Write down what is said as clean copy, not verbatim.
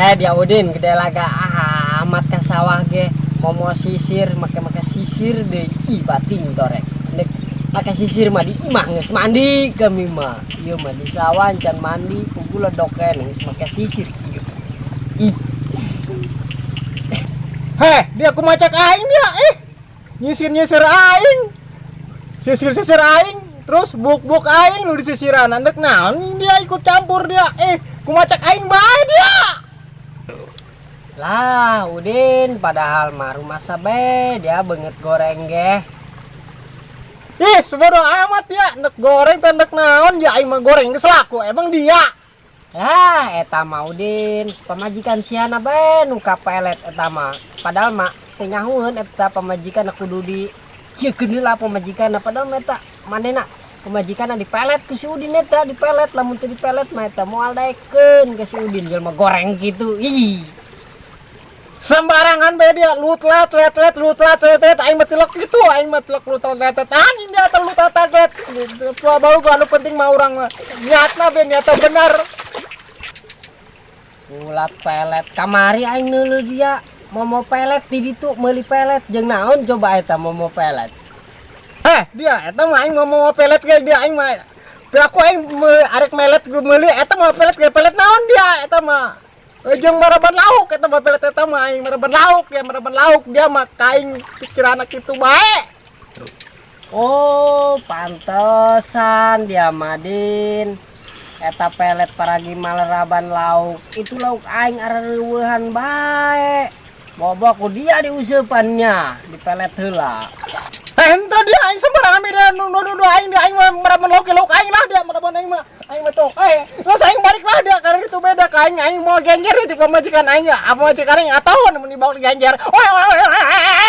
Eh, dia Udin gede laga amat ka sawah ge momo sisir, make-make sisir deh. Ih, batin torek. Nek make sisir mah di imah geus mandi kami mah. Ieu mah di sawah can mandi, puguh ledok keneh geus make sisir kieu. Ih. Heh, dia kumaha cek aing dia, eh. Nyisir-nyisir aing. Sisir-sisir aing, terus buk-buk aing nu disisiran. Ndek naon dia ikut campur dia? Eh, kumaha cek aing bae dia. Lah, Udin, padahal mah rumah sabe dia beungeut goreng ge. Ih, sebodoh amat ya. Ndek goreng teh ndek naon ya, aing mah goreng geus laku. Emang dia? Ah, eta mah Udin, pamajikan siana bae nu kapelet eta mah. Padahal mah teu nyahueun eta pamajikan kudu di kieukeun heula pamajikan, padahal mah eta manehna pamajikan dipelet ku si Udin eta, dipelet. Lamun teu dipelet mah eta moal daekeun ke si Udin jelema goreng kitu. Ih. Sembarangan bae dia, lutlat let let lutlat let let, aing mah tilok gitu, aing mah tilok lutlat let let, anjing dia teh lutlat let let. Tua bau gua, anu penting mah urang mah niatna be niatna bener. Ulat pelet kamari aing neuleuh dia momo pelet di ditu, meuli pelet jeung naon coba eta momo pelet? Eh, dia eta mah aing mau pelet ge dia, aing mah piraku aing arek melet meuli eta mah pelet ge, pelet naon dia eta mah? Jeung maraban lauk eta mah pelet, eta mah aing maraban lauk ya, maraban lauk dia mah kaing pikiran kitu bae. Oh, pantesan dia Madin. Eta pelet paragi maleraban lauk. Itu lauk aing areueuhan bae. Bobo ku dia diuseupannya, dipelet heula. Eh, ente dia aing sembarangan beda nu nu nu aing dia, aing mah maraban lauk, lauk aing lah dia maraban, aing mah aing mah tuh. Eh, terus aing balik lah dia karena itu beda ka aing, aing mau genjer itu pamajikan aing ya. Apa majikan aing atau mun dibawa genjer. Oi oi oi.